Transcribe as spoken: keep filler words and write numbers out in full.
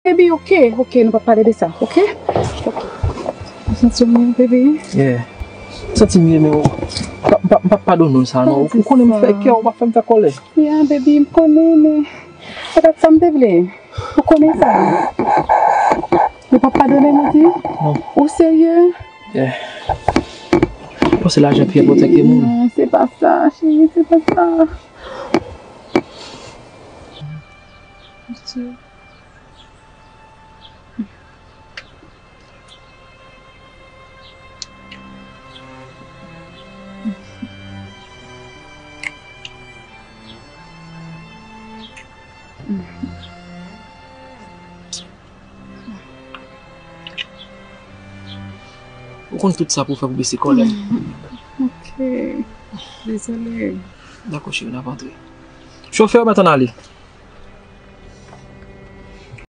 Baby, ok, ok, nou p ap pale de sa, ok? Ok. Ou santi w mye, baby? Yeah. M santi m mye, men m p ap padone w sa, non. Ou konnen m fè kè, ou pa fè m fè kòlè. Yeah, baby, m konnen, men se pa t sa m te vle. Ou konnen sa. Ou p ap padone m, ou di? Non. Ou serye? Yeah. Ou panse lajan pi enpòtan ke moun? Non, se pa sa, cheri, se pa sa. Ou konn tout sa pou fè pou bese kòlè m. Ok. Dezole. Dakò, cheri, n ap antre. Chofè, mèt ann ale.